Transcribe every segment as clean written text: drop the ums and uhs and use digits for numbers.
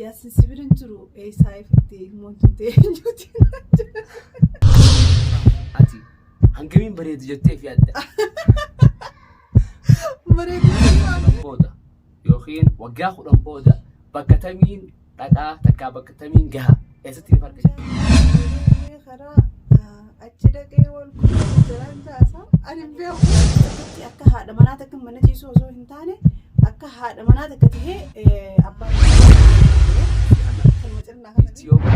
Yaasin si bira hin jiru eessaa ifitti ilmoon tun ta'e eenyuuti? Ati hangamiin bareedu jettee fi yaadda? Bareedu. Booda yookiin waggaa 10 booda bakka tamiin dhaqaa takkaa bakka tamiin gaha eessatti ni farqa jette? Karaa achi dhaqee wal qunnamuu jalaan taasa ani hin beeku. Akka haadha manaa takka mana ciisuu osoo hin taane akka haadha manaa takka tahee abbaan kanuma cirnaa kana. Yuutiyooba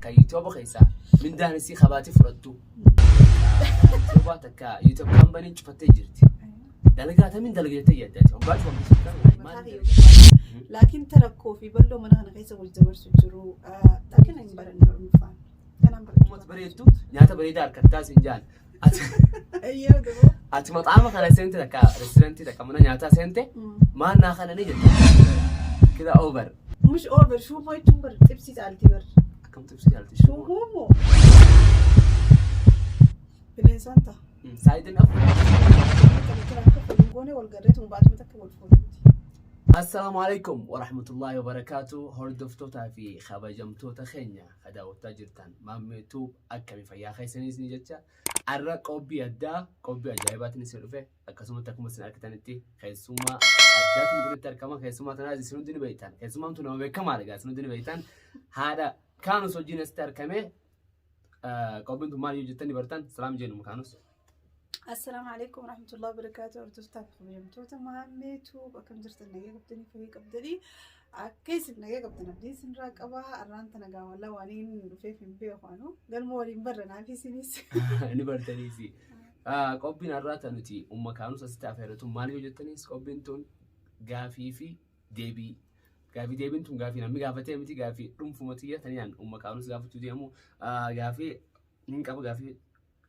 kan yuutiyooba keessaa mindaan isii kabaatee fudhattu. Yuutiyooba takka yuutiyoob kaampaniin cufattee jirti. Dalagaa tamiin dalaga jettee yaadda ati? Waggaa cufamte sun kan Mataa maal kiyya dalaga? gubbaa. Laakiin ta rakkoo fi bal'oo mana kana keessa wal dabarsu jiru. Akkana hin baranne Oromoffaan. Kanaan barachuu Uummata bareeddu nyaata bareedaa harkattaa siin jaan. Ati Eeyyee oduu. ati maxaama kana seente takka restorantii takka mana nyaataa seente maal naa kana ni jette. Kila over. Mush over shuumoo jechuun bar xibsii caalti bar. Akkam xibsii caalti shuumoo. Shuumoo moo? Bineensaan ta'a. Saayitiin afur. Akka fuudhin goone wal garree tun baatuma takka wal fuudhuti. Assalaamu alaikum warahmatullahi wabarakaatu hordoftootaa fi kabajamtoota keenya ka daawwachaa jirtan Maammee Tube akkami fayyaa keessaniis ni jecha arra qophii addaa qophii ajaa'ibaatiin isin dhufe akkasumatti akkuma isin argitanitti keessummaa addaatu biratti argama keessummaa tanaas isin hundi ni beektan keessummaan tun nama beekamaadha gaa isin hundi ni beektan haadha Kaanus wajjin asitti argame. Qophiin tun maal yoo jettan ni bartan. Salaam jennu Kaanus. Assalaamu alaikum warahmatullahi wabarakatuh. Hordoftoota fi kabajamtoota Maammee Tube akkam jirtan nagaa qabdanii fayyaa qabdanii akka isin nagaa qabdan abdii isinirraa qaba. Arraan tana gaawwallaa waan inni dhufeef hin beeku anu galma waliin barra naaf isinis. Ni bartaniisi. Qophiin har'aa tan nuti umma Kaanus asitti afeerratu maal yoo jettanis qophiin tun gaafii fi deebii. Gaafii deebiin tun gaafii namni gaafatee miti gaafii dhuunfuma tiyya taniyaan umma Kaanus gaafachuu deemu gaafii nin qaba gaafii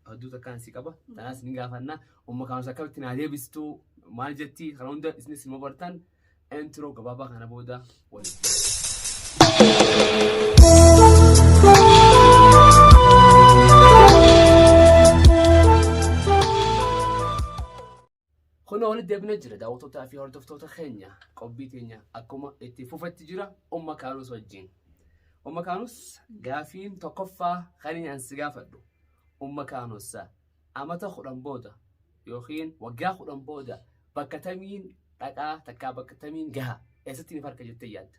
hedduu takkaan si qaba. Tanaas ni gaafanna. Umma Kaanus akkamitti naa deebistu maal jetti kana hunda isinis immoo bartan intro gabaabaa kana booda walitti. Kunoo walitti deebinee jira daawwattootaa fi hordoftoota keenya qophii teenya akkuma itti fufetti jira Umma Kaanus wajjin. Umma Kaanus gaafiin tokkoffaa kan inni an si gaafadhu Umma Kaanus amata 10 booda yookiin waggaa 10 booda bakka tamiin dhaqaa takkaa bakka tamiin gaha eessatti ni farka jettee yaadda?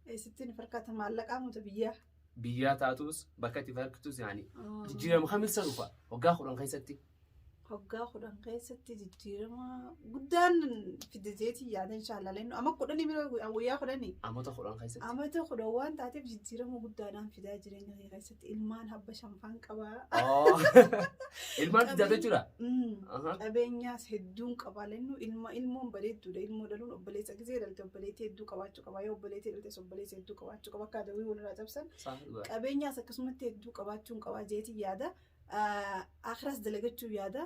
Eessatti ni farkata maallaqaa muta biyyaa? Biyyaa taatus bakka itti farkitus yaani jijjiirama kamilsa dhufa waggaa 10 keessatti? Waggaa 10 keessatti jijjiirama guddaan fide jeetii yaada inshaallah. Lennu amma kudhanii bira guyyaa kudhanii. Amata 10 keessatti. Amata 10 waan taateef jijjiirama guddaadhaan fidaa jireenya kee keessatti ilmaan habba shanfaan qabaa. Oh. Ilmaan fidaa jechuudha. Qabeenyaas hedduun qabaa lennu ilma ilmoon bareedduudha ilmoo dhaluun obboleessa gisee dhalte obboleettii hedduu qabaachuu qabaa yoo obboleettii dhaltes obboleessa hedduu qabaachuu qaba akka adawii walirraa cabsan qabeenyaas akkasumatti hedduu qabaachuun qabaa jeetii yaada. Akhiras dalagachuu yaada.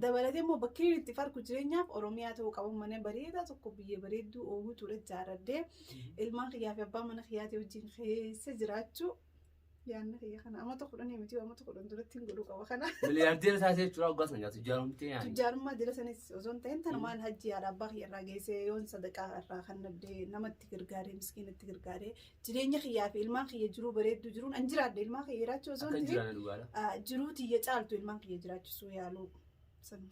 Dabalatee immoo bakki inni itti farku jireenyaaf Oromiyaa ta'uu qaba. Mana bareedaa tokko biyya bareedduu ooguutuudha ijaarradhee ilmaan kiyyaa fi abbaa mana kiyyaatii wajjin keessa jiraachuu yaadni kiyya kana amata kudhanii miti amata 10 duratti hin godhuu qaba kana. Miliyaardeera taatee jechuudha waggaa sana nyaatu ijaaramtee yaani. Tujjaarummaa jala sanis osoo hin ta'in tanumaan hajji haadha abbaa kiyya irraa geessee yoon sadaqaa irraa kan nabdee namatti gargaaree miskiinatti gargaaree Jireenya kiyyaa fi ilmaan kiyya jiruu bareedduu jiruun an jiraadhe ilmaan kiyya jiraachuu osoo Akka hin hin ta'in jiraanne dhugaadha. jiruu tiyya caaltu ilmaan kiyya jiraachisuu yaaluu. San.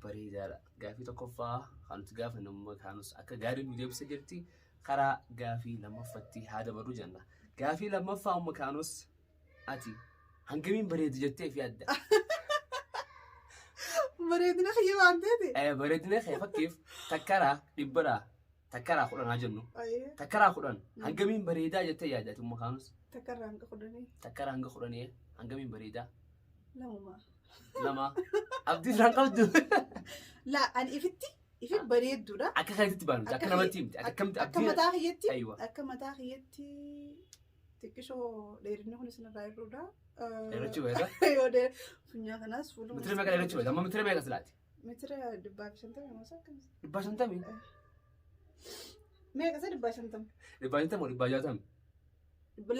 Bareedaadha. Gaafii tokkoffaa kan nuti gaafannu amma kaanus akka gaarii nu deebisee jirti. Karaa gaafii lammaffatti haa dabarru jenna. Gaafii lammaffaa amma kaanus ati hangamiin bareedu jettee fi yaadda? Bareedina kiyya waan ta'eef. Bareedina kee fakkiif takkaraa dhibbaraa Takkaraa 10 haa jennu. Ayee. Takkaraa 10 hangamiin bareedaa jettee yaadda ati umma kaanus? Takkarraa hanga kudhanii. Takkaraa hanga kudhanii hangamiin bareedaa? Lamuma. Lama. Abdii irraan qabdu. Laa ani ifitti ifi bareedduudha. Akka keetitti baanu akka namatti himte akka akkamitti Akka abdii. mataa kiyyatti Aywa. akka mataa kiyyatti xiqqishoo dheerinni kun isinirraa hir'uudha. Dheerachuu beekta. Yoo dheer funyaa kanaas fuula. Mitira meeqa dheerachuu beekta? Amma mitira meeqa silaati? Mitira 150 moo akkas? 150? Meeqa isa 150? 150 moo 160?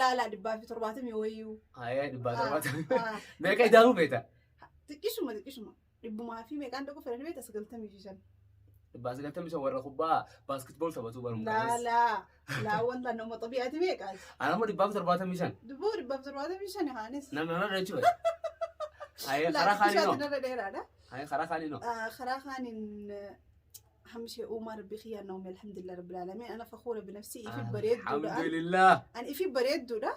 Laalaa 170 wayyuu. Hayee 170. Meeqa idaamuu beekta? Xiqqishuma xiqqishuma. Dhibbumaa fi meeqaan dhaqu fedhan beekta 95. 195 warra kubbaa basketball taphatu baruun Laa kaanis. laa laa wanta nama xabi'aati meeqaati? Ana immoo 175. Dubboo 175 haanis. Nama nama jechuudha. Haye Laa karaa kaaniin xiqqishaati hoo? narra dheeraadha. Haye karaa kaaniin hoo? Karaa kaaniin أهم شيء أمر بخيار نومي الحمد لله رب العالمين أنا فخورة بنفسي إفي بريد دودا Alhamdulillah. أنا إفي بريد دودا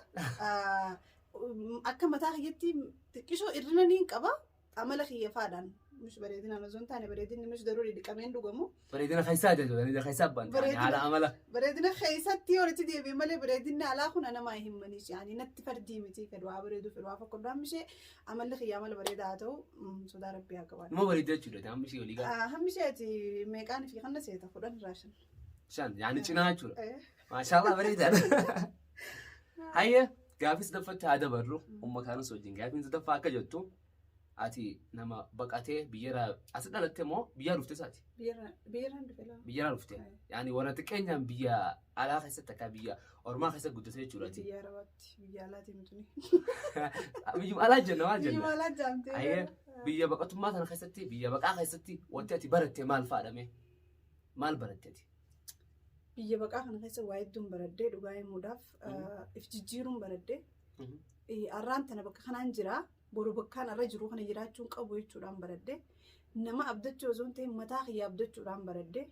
akka mataa kiyyatti xiqqishoo irrina niin qaba amala kiyya faadhaan مش bareedina osoo hin taane bareedinni مش daruuri dhiqameen dhugamu Bareedina keessaa jechuudha. Bareedina keessaa banta. Bareedina- Haala amala. Bareedina keessatti walitti deebi'e malee bareedinni alaa kun nama himmaniis yaani natti fardii miti fedhu haa bareedu fedhu haa fakkaatu hammi ishee amalli kiyya amala bareedaa haa ta'u sodaa rabbii haa qabaatu. Nama bareeda jechuudha. Hammi ishee olii gara. Hammi isheeti meeqaan fi kanna seeta 10 irraa 5. 5 yaani cinaa jechuudha. Maashaallah bareedaadha. Hayya gaaffii sadaffatti haa dabarru. Umma kaanus wajjin gaaffiin sadaffaa akka jettu ati nama baqatee biyyarraa as dhalatte moo biyyaa dhufte isaati? Biyyarraan dhufe laa. Biyyarraa dhufte. Yaani warra xiqqeenyaan biyya alaa keessatti akka biyya ormaa keessatti guddate jechuudha ati. Biyya Arabaatti biyya alaatii mutuni. Biyyuma alaa jenna maal Biyyuma jenna? alaa jaamtee. Hayyee biyya baqatummaa kana keessatti biyya baqaa keessatti wanti ati baratte maal fa'aadhame? Maal baratte ati? Biyya baqaa kana keessa waa hedduun baradhee dhugaa himuudhaaf if jijjiiruun baradhee. Arraan tana bakka kanaan jira boru bakkaan arra jiru kana jiraachuun qabu jechuudhaan baradhee nama abdachuu osoo hin ta'in mataa kiyya abdachuudhaan baradhee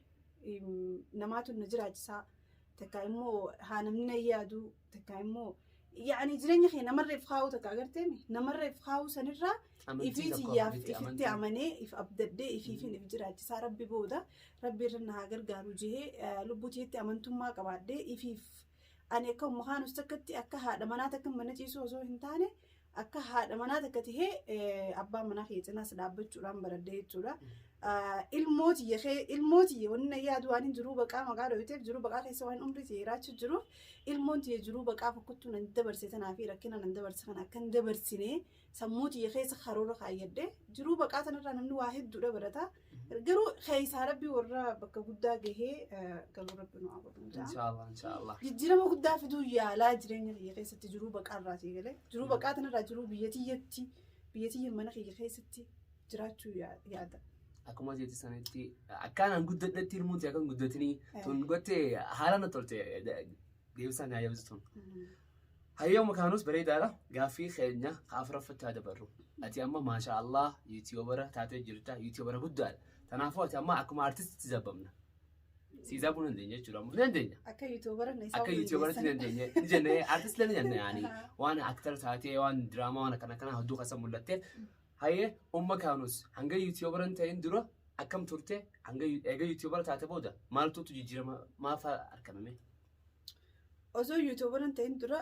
namaatu na jiraachisaa takka immoo haa namni na yaadu takka immoo yaani jireenya kee namarra if kaa'uu takka agarteemi namarra if kaa'uu sanirraa Amantii ifii tokko tiyyaaf ofitti ifitti amantii. amanee if abdadhee ifiifin if jiraachisaa rabbi booda rabbi irra na haa gargaaru jehee lubbuu tiyyatti amantummaa qabaadhee ifiif ani akka umma kaanus takkatti akka haadha manaa takka mana ciisuu osoo hin taane akka haadha manaa takka tahee abbaa manaa kiyya cinaas dhaabbachuudhaan baradhee jechuudha. Ilmoo tiyya kee ilmoo tiyya wanni na yaadu waan hin jiruu baqaa maqaa dhoyiteef jiruu baqaa keessa waan umrii tiyya jiraachuu jiruuf ilmoon tiyya jiruu baqaa fokkottuu nan dabarse tanaa fi rakkina nan dabarse kana akka hin dabarsine sammuu tiyya keessa karoora kaayyadhe jiruu baqaa tanarraa namni waa hedduudha barata. Garuu keessaa rabbi warra bakka guddaa gahee galuu rabbi nu haa godhu. Inshaallah inshaallah. Jijjiirama guddaa fiduu yaalaa jireenya kiyya keessatti jiruu baqaarraa ta'e galee jiruu baqaa tanarraa jiruu biyya tiyyatti biyya tiyya mana kiyya keessatti jiraachuu yaada. Akkuma jetti sanitti akkaan guddadhetti ilmuun ta'e akkan guddatanii tun gottee haala na tolte deebisaan yaa yaabsitu tun. Hayyoo makaanus bareedaadha. Gaaffii keenya afuraffatti haa dabarru. Ati amma maasha Allah YouTubera taatee jirta. YouTubera guddaadha. Kanaafuu ati amma akkuma artistitti zabbamna. Si zabbuu dandeenya jechuudha. Ni dandeenya. Akka YouTubera na isaa Akka YouTuberatti ni dandeenya. Ni jenne artist ni jenne yaani waan actor taatee waan diraamaa waan akkana akkana hedduu keessa mul'atte. Hayyee umma kaanus hanga YouTubera hin ta'in dura akkam turte hanga eega YouTubera taate booda maaltu jijjiirama maaf argamame? Osoo YouTubera hin ta'in dura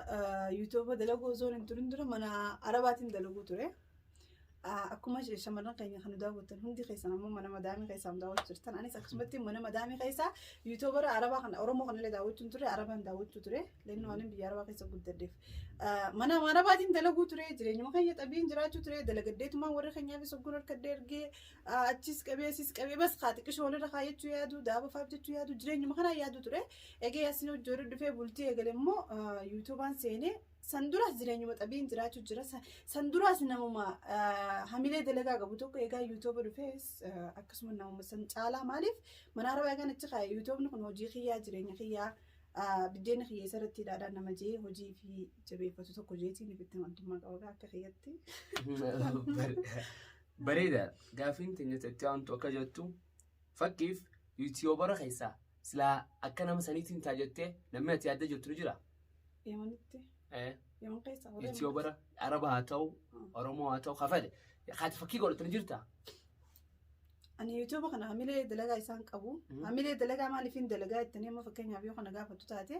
YouTuba dalaguu osoo hin turin dura mana Arabaatiin dalaguu ture. Akkuma shamarran keenya kan daawwattan hundi keessan ammoo mana madaamii keessaa daawwachuu jirtan. Anis akkasumatti mana madaamii keessaa YouTubera Arabaa kana Oromoo kanallee daawwachuun ture Arabaan daawwachuu ture. Lennoo anin biyya Arabaa keessa guddadheef. Mana Arabaatiin dalaguu ture jireenyuma keenya xabiin jiraachuu ture dalagaddeetumaan warra keenyaafis ogguun harkadde ergee achis qabee asis qabee bas haa xiqqishoo walirra kaayyachuu yaadu daaba faaf jechuu yaadu jireenyuma kanaa yaadu ture. Egaa asin hojii dhufee bultii eegale immoo YouTubaan seenee san duraas jireenyuma xabiin jiraachuu jira. San duraas namuma hamilee dalagaa qabu tokko egaa YouTuba dhufees akkasuma namuma san caalaa maaliif mana arabaa egaan achi kaa'e YouTubni kun hojii kiyyaa jireenya kiyyaa biddeena kiyya isarratti hidhaadhaan nama jee hojii fi jabeeffatu tokko jeetiin ifitti amantummaa qaba akka kiyyatti. Bareeda gaaffiin teenya itti aantu akka jettu fakkiif YouTubera keessaa silaa akka nama saniitiin taa jettee namni ati yaadda jirtu ni jira. Yemanitti. Yeman keessa. YouTubera Araba haa ta'u Oromoo haa ta'u kafale haati fakkii godhatu ni jirta. Ani YouTuba kana hamilee dalagaa isaan qabu. Hamilee dalagaa maaliifin dalagaa jettanii amma fakkeenyaaf yoo kana gaafattu taate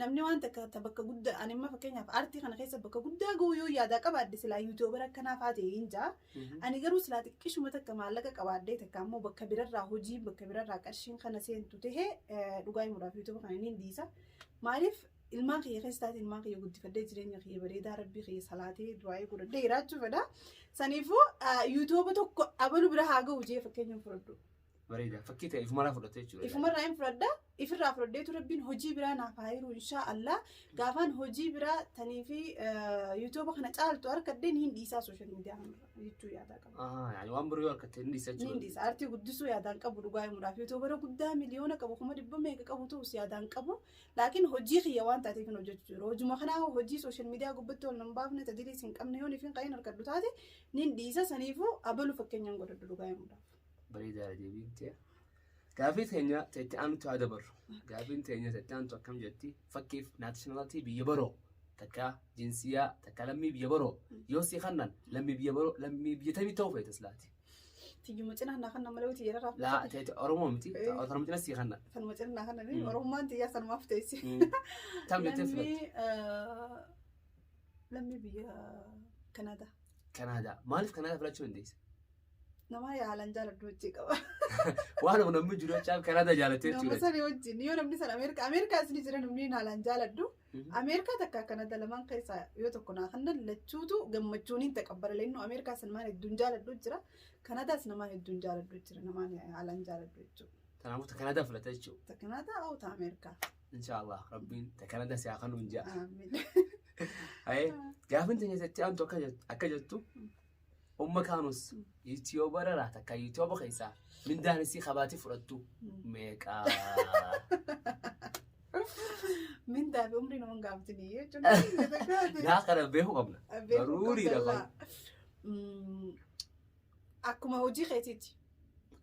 namni waan takka bakka guddaa ani amma fakkeenyaaf aartii kana keessa bakka guddaa ga'uu yoo yaadaa qabaadde silaa YouTubera akkanaaf haa ta'e hin jaa. Ani garuu silaa xiqqishuma takka maallaqa qabaadde takka ammoo bakka birarraa hojii bakka birarraa qarshiin kana seentu tahee dhugaa himuudhaaf YouTuba kana ni dhiisa. Maaliif ilmaan kiyya keessa taate ilmaan kiyya guddifadhee jireenya kiyya bareedaa rabbii kiyya salaatee du'aa'ee godhadhee jiraachuu fedha. Saniifuu YouTuba tokko abalu bira haa ga'u jee fakkeenya fudhadhu. Bareeda. Fakkii ta'e ifumarraa fudhatte jechuudha. Ifumarraa hin fudhadha. Ifirraa fudhadheetu Rabbiin hojii biraa naaf haa hiru inshaa Allah. Gaafaan hojii biraa tanii fi YouTube kana caaltu harkadhee ni hin dhiisaa social media kanarra jechuu yaadaa qaba. Yaani waan biroo yoo harkatte hin dhiisa Ni hin jechuudha. dhiisa. Aartii guddisuu yaadaan qabu dhugaa himuudhaaf. YouTubera guddaa miliyoona qabu 100,000 meeqa qabu ta'us yaadaan qabu. Laakiin hojii kiyya waan taateef hin hojjechuu jiru. Hojuma kanaa hojii social media gubbatti ol nan baafne tadiliis hin qabne yoon ifin qayin harkadhu taate ni hin dhiisa. Saniifuu abalu fakkeenyaan godhadhu dhugaa himuudhaaf. Bareedaadha deebiin ta'e. Gaafii teenya itti aanutti haa dabarru. Gaafiin teenya itti aantu akkam jetti? Fakkiif nationality biyya baroo takka jinsiyaa takka lammii biyya baroo yoo si kannan lammii biyya baroo lammii biyya tamii ta'uu feete silaati. Tiyyuma cinaa naa kanna malee hojii yeroo Laa ta'e Oromoo miti. Oromoo cina si kannan. Sanuma cinaa naa kanna Oromummaan tiyyaa sanumaaf teessi. Tam jettee filatte? Lammii biyya Kanaadaa. Kanaadaa. Maaliif Kanaadaa filachuu dandeessa? Nama yaalan jaaladhu hojii qaba. Waan namni jiru jechaaf Kanaadaa jaalattee Nama jechuudha. sanii wajjin yoo namni sana Ameerikaa Ameerikaas ni jira namni haalaan jaaladhu. Ameerikaa takka Kanaadaa lamaan keessaa yoo tokko naa kannan lachuutu gammachuun hin taqabbala. Leennu Ameerikaas namaan hedduun jaaladhu jira. Kanaadaas namaan hedduun jaaladhu jira. Namaan haalaan jaaladhu jechuudha. Kanaafuu Kanaadaa filatta jechuudha. Kanaadaa haa ta'u Ameerikaa. Inshaallah Rabbiin Kanaadaa si haa kennu hin jaa. Amiin. Gaafin teenya itti aantu akka jettu umma kaanus YouTuberraa takka YouTube keessaa mindaan isii qabaatii fudhattu meeqa? Mindaa fi umrii nama hin gaafatanii jechuudha. Yaa kana beekuu qabna. Daruuriidha kun. Akkuma hojii keetiiti.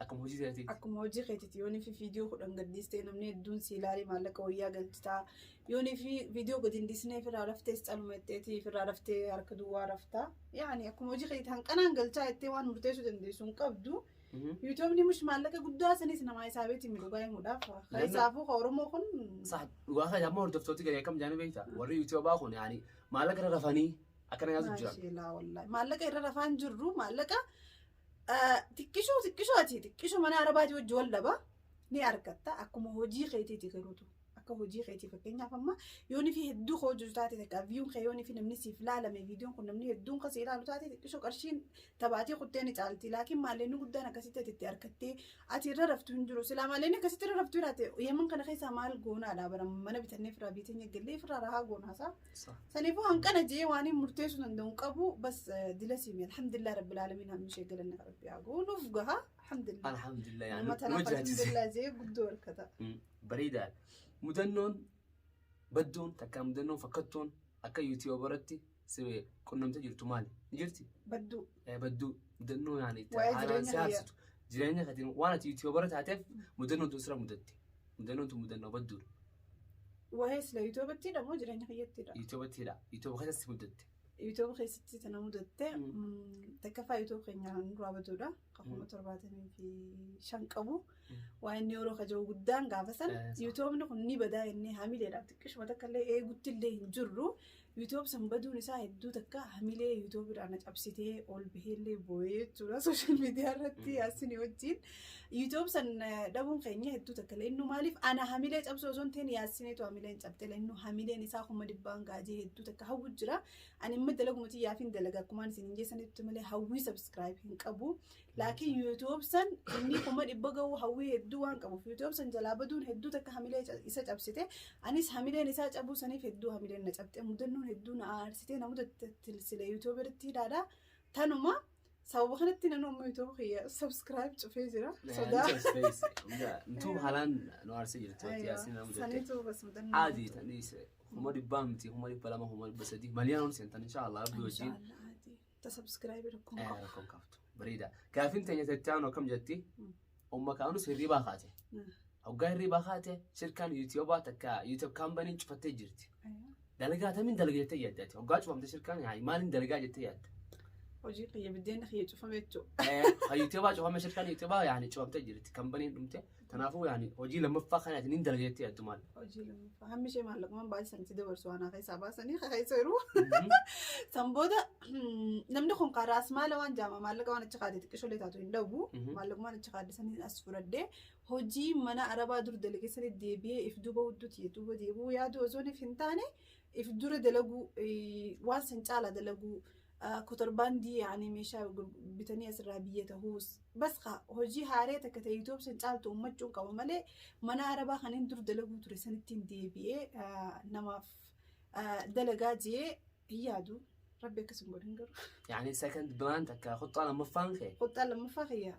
Akkuma hojii keetiiti. Akkuma hojii keetiiti. Yoonii fi viidiyoo 10 gadhiistee namni hedduun si ilaalee maallaqa wayyaa galchitaa. Yoonii fi viidiyoo gadi hin dhiisnee ofirraa raftees calma jetteeti ofirraa raftee harka duwwaa raftaa. Yaani akkuma hojii keetiiti hanqanaan galchaa jettee waan murteessuu dandeessu hin qabdu. YouTubeni mush maallaqa guddaa sanis namaa isaa beeti dhugaa himuudhaaf. Isaafuu ka Oromoo kun. Sax dhugaa kana amma hordoftooti garii akkam jaanii beektaa? Warri YouTubaa kun yaani maallaqa irra rafanii akkana nyaatu jira. Maashaallah wallahi. Maallaqa irra rafaan jirru maallaqa xiqqishoo xiqqishoo ati xiqqishoo mana arabaatii wajji wal dhaba ni argatta akkuma hojii keetiiti garuutu. Akka hojii keetii fakkeenyaaf amma yoonii fi hedduu ka hojjetu taate takka viewun kee yoonii fi namni siif laalame viidiyoon kun namni hedduun kasii ilaalu taate xiqqishoo qarshiin tabaatii kuttee ni caalti. Laakiin maalleenni guddaan akkasitti ati itti harkattee ati irra raftu hin jiru. Silaa maalleenni akkasitti irra raftu jiraate yeman kana keessaa maal goonaadha bara mana bitannee firaa biitenya gallee firaa rahaa goonaasaa. Saniifuu hanqana jee waan hin murteessuu danda'u hin qabu bas dila siimi alhamdulillah rabbil aalamiin hammi ishee galanna rabbi haa goonuuf gaha alhamdulillah. Alhamdulillah yaani Nama nama tanaaf jiraachise. alhamdulillah jee guddoo harkata. Bareedaadha. Mudannoon badduun takka mudannoon fakkattuun akka YouTuberatti si qunnamtee jirtu maali? Ni jirti? Badduu. Badduu mudannoo yaani Waa'ee haalaan si jireenya aarsitu. Jireenya keetiin waan ati YouTubera taateef mudannoon tun sirra mudatte. Mudannoon tun mudannoo badduudha. Waa'ee sila YouTubettidha moo jireenya kiyyattidha? YouTubettidha. YouTube keessatti mudatte. YouTube keessatti tana mudatte takkaffaa YouTube keenya duraa baduudha. 75,000 qabu. Waa inni yeroo kaja'u guddaan gaafa san YouTubeni kun ni badaa inni hamileedhaaf xiqqishuma takka illee eegutti illee hin jirru. YouTube san baduun isaa hedduu takka hamilee YouTubeidhaan na cabsitee ol bahee illee boo'ee jechuudha social media irratti asinii wajjin. YouTube san dhabuun keenya hedduu takka illee innu maaliif ana hamilee cabsuu osoo hin ta'in yaasineetu hamileen cabte innu hamileen isaa 100,000 gaajee hedduu takka hawwu jira. Ani immoo dalaguma xiyyaaf hin dalaga akkumaan isin hin jeessanitti malee hawwii subscribe hin qabu. Laakiin YouTube san inni 100,000 ga'uu hawwii hedduu waan qabuuf YouTube san jalaa baduun hedduu takka hamilee isa cabsite. Anis hamileen isaa cabuu saniif hedduu hamileen na cabte mudannoon hedduu na aarsite na mudatte sile YouTube irratti hidhaadha. Tanuma sababa kanatti nan amma YouTube kiyya subscribe cufee jira. Sodaa. Ntuu haalaan nu aarsee jirti wanti yaasiin nama mudatte. Saniitu bas mudannoo. Aadi tanis 100,000 miti 200,000 300,000 miliyoona seentan inshallah rabbi wajjin. Ta subscribe rakkoon qabu. Rakkoon qabdu. Bareeda. Gaafin teenya itti aanu akkam jetti? Umma kaanus hirribaa kaate. Hoggaa hirribaa kaate shirkaan YouTubaa takka YouTube companyn cufattee jirti. Dalagaa tamiin dalaga jettee yaadda? Hoggaa cufamte shirkaan maaliin dalagaa jettee yaadda? Hojii kiyya biddeena kiyya cufame jechuudha. YouTubaa cufame shirkaan YouTubaa yaani cufamtee jirti. Companyn dhumte. Kanaafuu yaani hojii lammaffaa kana ati niin dalaga jettee yaaddu maali? Hojii lammaffaa. Hammi ishee maallaqumaan baasisan itti dabarsu waan keessaa baasanii keessa yeroo. San booda namni kun karaas maala waan jaama maallaqa waan achi kaadhe xiqqisholee taatu hin dhabu. Maallaqumaan achi kaadhe saniin as fudhadhee hojii mana arabaa dur dalagee sanii deebi'ee if duuba hudduuti duuba deebi'uu yaadu osoo hin taane if dura dalaguu waan san caala dalaguu Kotorbaandii yaani meeshaa bitanii asirraa biyya tahuus bas hojii haaree takka ta'e YouTube san caaltu uummachuun qaba malee mana arabaa kan inni dur dalaguu ture sanittiin deebi'ee namaaf dalagaa jee hin yaadu. Rabbi akkas hin godhin garuu. Yani second plan takka khuxxaa lammaffaan kee Khuxxaa lammaffaa kiyya.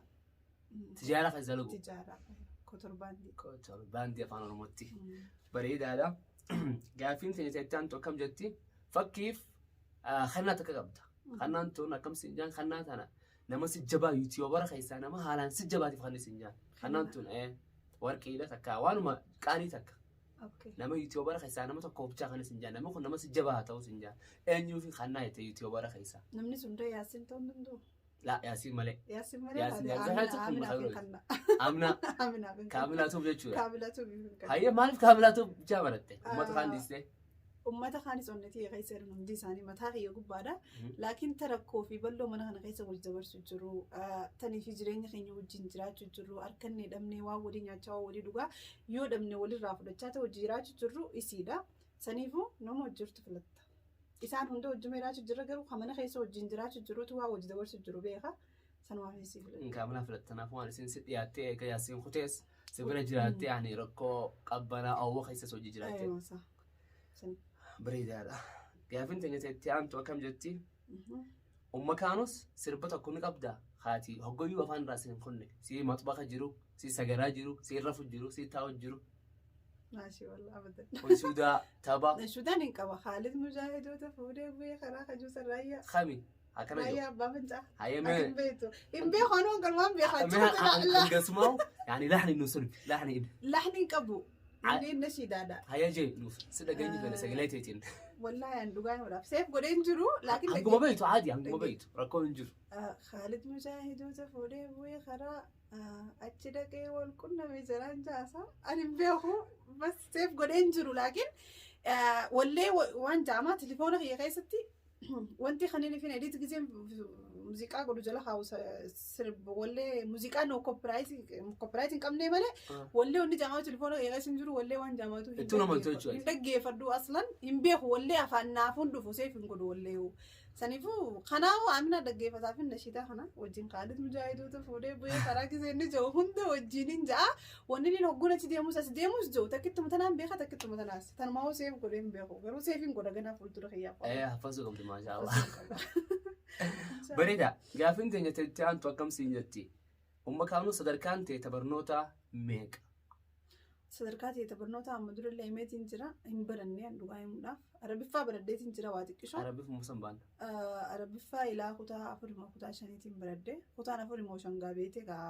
Tijaara keessa dalagu. Tijaara kotorbaandii. Kotorbaandii afaan Oromootti. Bareedaadha. Gaaffiin teenya itti aantu akkam jetti? Fakkiif kannaa takka qabda. Kannaan tun akkam siin jaan kannaa tana nama si jabaa YouTuber keessaa nama haalaan si jabaatiif kan siin jaan. Kannaan tun warqiidha takka waanuma qaalii takka. Nama YouTuber keessaa nama tokko bichaa kan siin jaan namni kun nama si jabaa haa ta'u siin jaan. Eenyuu fi kannaa jette YouTuber keessaa? Namni sun dee Yaasiin ta'uu hin danda'u. Laa, Yaasiin malee. Yaasiin malee. Yaasiin Yaasiin Yaasiin Aaminaa fi kun kanna. Amna Aaminaa fi kanna. Kaamilaatuuf jechuudha. Kaamilatuu fi kanna. Hayyee, maaliif Kaamilaatuuf bichaa baratte? Uummata kaan dhiistee? Uummata kaanis onnetii keessa jiran hundi isaanii mataa kiyya gubbaadha. Laakiin ta rakkoo fi bal'oo mana kana keessa wal dabarsu jiru. Tanii fi jireenya keenya wajjin jiraachuu jiru. Harkannee dhabnee waan walii nyaachaa waan walii dhugaa yoo dhabne walirraa fudhachaa ta'e hojii jiraachuu jirru isiidha. Saniifuu nama hojjirtu filatta. Isaan hunda wajjuma jiraachuu jirra garuu kan mana keessa wajjin jiraachuu jirutu waa wajji dabarsu jiru beeka. Sanumaaf isii filatta. Kaamilaa filattanaaf waan isin si dhiyaattee eega Yaasiin kutees si bira jiraattee ani rakkoo qabbanaa awwa keessas hojii jiraatte. Aywa saa. Sani. Bareedaadha. Gaaffiin teenya itti aantu akkam jetti? Umma kaanus sirba tokko ni qabda. Haati hoggoyyuu afaan irraa si hin kunne. Si maxbaqa jiru, si sagaraa jiru, si rafu jiru, si taa'u jiru. Maashii wallah abadan. Anshuudaa tapha Nashuudaan hin qaba. Khaalid mujaahidoota fuudhee bu'ee karaa kajuusa raayyaa. kami akkana jiru. Raayyaa abbaa fincaa. Hayyee Ati hin mee. beektu. Hin beeku anuu galmaan beekaa. Achi Hangasumaawu yaani laxni nu sirbi laxni inni. Laxni hin qabu. Inni nashiidaadha. Hayyee jee nuuf si dhageenyu fedha sagalee teetiin. Wallaahi an dhugaa himuudhaaf. Seef godhee hin jiru. Laakiin Hanguma beektu caadi hanguma beektu rakkoon hin jiru. Khaalid mujaahidoota fuudhee bu'ee karaa achi dhaqee wal qunname jiraan jaasa. Ani hin beeku. Bas seef godhee hin jiru laakiin wallee waan jaamaa telefoona kiyya keessatti wanti kan inni fin edit gisee muuziqaa godhu jala kaa'u sirba wallee muuziqaa no copyright hin qabne malee wallee wanni jaamaa telefoona kiyya keessa hin jiru wallee waan jaamaatu hin Ittuu nama tolchu. hin dhaggeeffadhu aslan hin beeku wallee afaan naafuun dhufu seef hin godhu wallee. Saniifuu kanaafuu Amina dhaggeeffataa fi nashiidaa kana wajjin Khaalid mujaahidoota fuudhee bu'ee karaa gisee inni jiru hunda wajjin hin ja'a. Wanni inni hogguun achi deemus as deemus jiru takkittuma tanaan beeka takkittuma tanaas. Tanumaa hoo seef godhee hin beeku garuu seef hin godha ganaa fuuldura kiyyaaf. Hafasuu qabdi maashaa Allah. Bareeda. Gaaffiin teenya itti aantu akkam siin jetti? Umma kaanuu sadarkaan ta'e barnoota meeqa? Sadarkaa ta'e barnoota amma durallee himeetiin jira hin baranne dhugaa himuudhaaf. Arabiffaa baradheetiin jira waa xiqqisho. Arabiif musan baanna. Arabiffaa ilaa kutaa afur immoo kutaa shaniitiin baradhe. Kutaan afur immoo shangaa beete gaa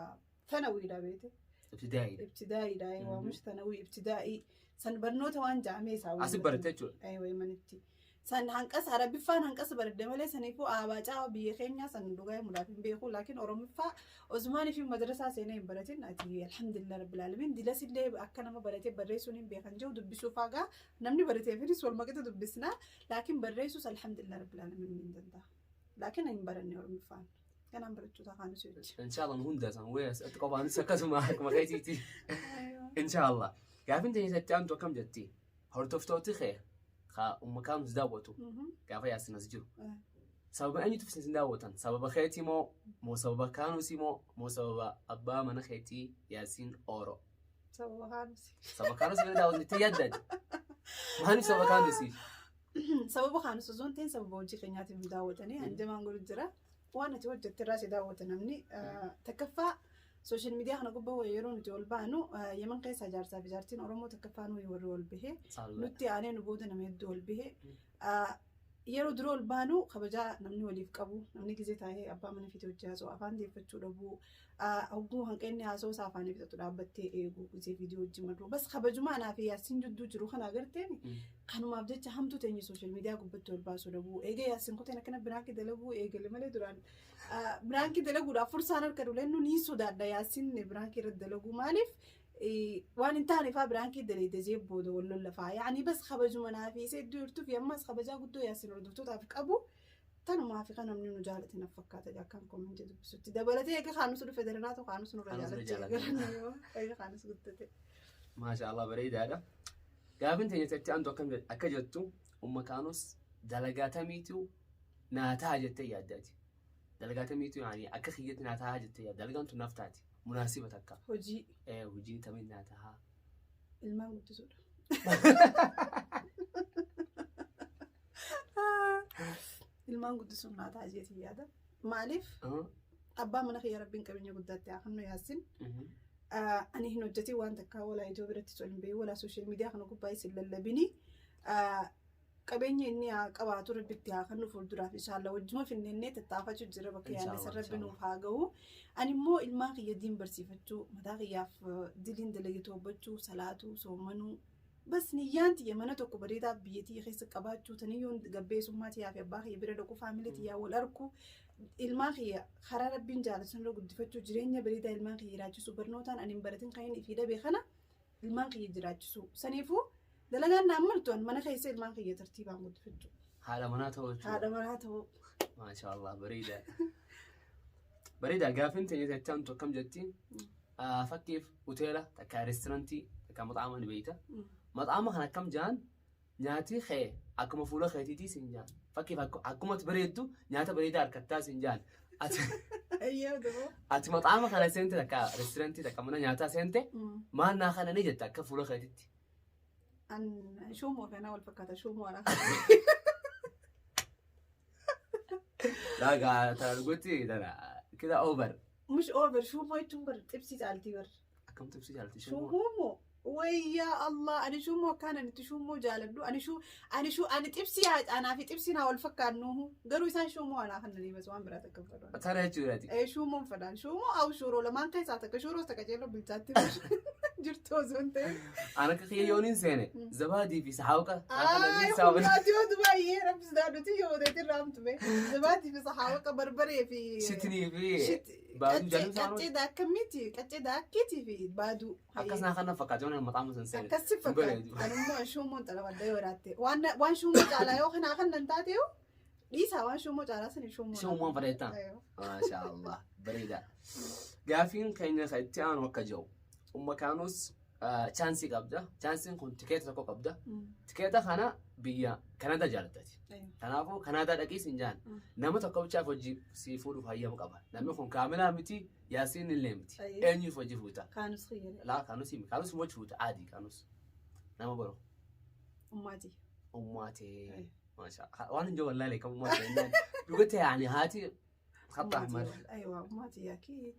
tanawiidha beete. Ibtidaa'iidha. Ibtidaa'iidha waamush tanawii ibtidaa'ii. San barnoota waan jaamee isaa. Asi baratte jechuudha. Aywa manitti. San hanqas Arabiffaan hanqas baradhe malee saniifuu abaacaa biyya keenyaa san dhugaa himuudhaaf hin beeku laakiin Oromiffaa Osmaanii fi madrasaa seenee hin baratin ati alhamdulillah rabbil alamin dilas illee akka nama baratee barreessuun hin beekan jiru dubbisuu faagaa namni barateefinis wal maqixa dubbisna laakiin barreessuus alhamdulillah rabbil alamin hin danda'a. Laakiin hin baranne Oromiffaan. Kanaan barachuu taa'anii si Inshallah nu hunda san wees ati qofaanis akkasuma akkuma keetiiti. Inshallah. Gaaffiin teenya itti aantu akkam jetti? Hordoftooti kee ka umma kaanus daawwatu gaafa Yaasin as jiru. Sababa eenyutu isin daawwatan? Sababa keetii moo sababa kaanusi moo sababa abbaa mana keetii Yaasiin Ooro? Sababa kaanusi. Sababa kaanusi bira daawwatan itti yaaddaati. Maaliif sababa kaanusi? Sababa kaanusi osoo hin ta'in sababa hojii keenyaatiif nu daawwatanii hanjamaan godhu jira. Waan ati hojjette irraa si daawwata namni. Takkaffaa social media kana gubbaa yeroo nuti ol baanu Yemen keessaa jaarsaa fi jaartiin Oromoo takkaffaa nuyi warri ol bahee nutti aanee nu booda nama hedduu ol bahee yeroo dura ol baanu kabajaa namni waliif qabu namni gizee taa'ee abbaa mana fiitee hojii haasa'u afaan deeffachuu dhabuu hogguu hanqinni haasa'u isaa afaanii fixatu dhaabbattee eeguu gizee viidiyoo hojii marruu bas kabajuma anaa fi Yaasiin jidduu jiru kana agarteen kanumaaf jecha hamtuu teenye social media gubbatti ol baasuu dhabuu eegee Yaasiin kuteen akkana biraankii dalaguu eegale malee duraan biraankii dalaguudhaaf fursaan harka dhulennu ni sodaadha Yaasiin biraankii irratti dalaguu maaliif waan hin taane faa biraankii dalagde jee booda wal lollafaa yaani bas kabajuma naa fi isa iddoo jirtuu fi ammas kabajaa guddoo Yaasiin hordoftootaaf qabu tanumaa fi kan namni nu jaalate na fakkaata akkaan koomentii dubbisutti dabalatee eega kaanus dhufe daranaatu kaanus nurra jaalachee eegalan eega kaanus guddate. Maasha Allah bareedaadha. Gaafin teenya itti aantu akka jettu umma kaanus dalagaa tamiitu naa ta'a jettee yaaddaati? Dalagaa tamiitu yaani akka kiyyatti naa ta'a jettee yaadda. Dalagaan tun naaf taati. Munaasiba takka. Hojii. Hojii tamiin naa ta'a. Ilmaan guddisuudha. Ilmaan guddisuun naa ta'a jeetii yaada. Maaliif abbaa mana kiyya Rabbiin qabeenya guddaatti haa kennu Yaasin. Ani hin hojjetin waan takkaa, walaa ijoo biratti ol hin bahin, walaa social media kana gubbaa isin lallabini. Qabeenya inni haa qabaatu, Rabbitti haa kennu fuulduraaf, inshallah wajjuma finneennee tattaafachuu jira, bakka yaadne san Rabbi nuuf haa gahu. Ani immoo ilmaan kiyya diin barsiifachuu, mataa kiyyaaf diliin dalage toobbachuu, salaatuu, soomanuu. Bas niyyaan tiyya mana tokko bareedaa biyya tiyya keessa qabaachuu, taniyyoon gabbeessummaa tiyyaa fi abbaa kiyya bira dhaqu, faamilii tiyyaa wal arku, ilmaan kiyya karaa Rabbiin jaalatu irra guddifachuu, jireenya bareedaa ilmaan kiyya jiraachisuu, barnootaan ani hin baratin kan inni ifii dhabe kana ilmaan kiyya jiraachisuu. Saniifuu dalagaan naan maltu an mana keessa ilmaan kiyya tartiibaan guddifachuu. Haadha manaa ta'uu jechuudha. Haadha manaa ta'uu. Maasha Allah, bareeda. Bareeda. Gaaffiin teenya jechaan akkam jetti? Fakkiif hoteela takka, restaurantii takka, maxaama ni beeyta. Maxaama kana akkam jaan, nyaati kee akkuma fuula keetiitii siin jaan. Fakkiif akkuma ati bareeddu nyaata bareedaa harkattaa siin jaan. Ati maxaama kana seente, takka restaurantii takka mana nyaataa seente, maal naa kana ni jetta akka fuula keetitti? An shuumoo fi anaa wal fakkaata, shuumoo anaa. Laagaa tana dhugutti tana kida over. Mush over, shuumoo jechuun bar xibsii caaltii bar. Akkam xibsii caalti? Shuumoo wayyaa Allah, ani shuumoo akkaan ani itti shuumoo jaaladhu, ani shuu ani shuu ani xibsii anaa fi xibsii naa wal fakkaannu, garuu isaan shuumoo anaa kan nanii bas waan biraa takka hin fedhan. Tana jechuudha. Ee, shuumoon fedhan, shuumoo aw shuuroo lamaan keessaa takka, shuuroos takka ceeloo bilchaatti jirtu osoo hin ta'in. Ana akka kiyya yooniin seene zabaadii fi saxaawqa. Ay, humnaati yoo baay'ee rabbi sodaadhuti yoo ta'e irraa hamtume zabaadii fi saxaawaqa barbaree fi Shitinii fi baaduu jedhamu isaan. Qaccee daakkamiiti, qaccee daakkiitii fi baaduu. Akkas naa kana fakkaata yoon maxaama san seene. Akkasi fakkaata. Anummoo shuumoon xalabadda yoo raatte. Waan shuumoo caalaa yoo kanaa kan nan taate yoo dhiisaa, waan shuumoo caalaa sani shuumoo. Shuumoon fadheettaa? Maasha Allah, bareeda. Gaafiin keenya kan itti aanu akka jiru. Umma Kaanus, chaansii qabda. Chaansiin kun tikeeta tokko qabda. Tikeeta kana biyya Kanaadaa jaalattati. Kanaafuu Kanaadaa dhaqii siin jaan. Nama tokko bichaaf hojii si fuudhuuf hayyama qaba. Namni kun Kaamilaa miti, Yaasiin illee miti. Eenyuuf hojii fuuta? Kaanus kiyyale. Laa, Kaanus himi. Kaanus hojii fuuta aadii Kaanus. Nama baro. Ummaati. Ummaatee. Maasha. Waan hin jiru wallaahi kam ummaatee. Dhugate yaani haati khatta ahmar. Aywa, ummaati yaakii.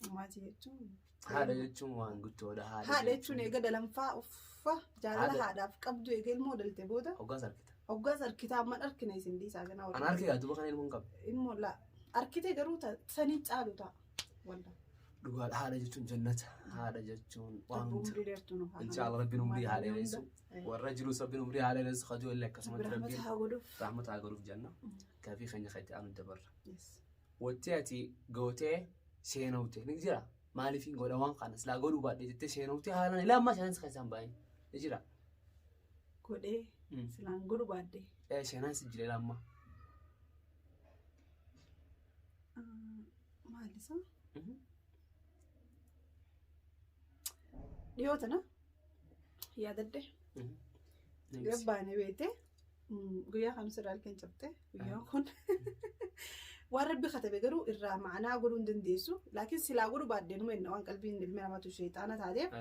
Ummaati jechuun. Haadha jechuun waan guddoodha. Haadha jechuun eega dalanfaa uffa jaalala haadhaaf qabdu eega ilmoo dalte booda. Hoggaas harkita. Hoggaas harkitaa amman harkina isin dhiisaa ganaa. Ana harkee duuba kana ilmoon qabu. Ilmoo laa harkitee garuu sanii caalu ta'a. Walla. Dhugaadha, haadha jechuun jannata. Haadha jechuun waan Rabbi hunda. umrii dheertuu nu haa. Inshallah Rabbiin umrii haa dheeressu. Warra jirus Rabbiin umrii haa dheeressu. Kaduu illee akkasumatti Rabbi Rabbiin rahmata haa godhuuf. Rahmata haa godhuuf jenna. Gaafii keenya kan itti aanu dabarra. Wanti ati gootee sheenawte ni jira. Maaliif hin godha waan kana silaa godhuu baadhee jettee sheenawte, haalaan ilaa ammaa sheenan si keessaan bahin ni jira. Godhee silaan godhu baadhee. Ee, sheenaan si jira ilaa ammaa. Maal isa? Dhiyoo tana yaadadde gabbaane beekte, guyyaa kamsa irraa halkan cabte, guyyaan kun waan Rabbi katabe garuu irraa ma'anaa godhuu hin dandeessu, laakiin silaa godhu baadhee numa inna waan qalbiin ilmi namaatu sheexaana taateef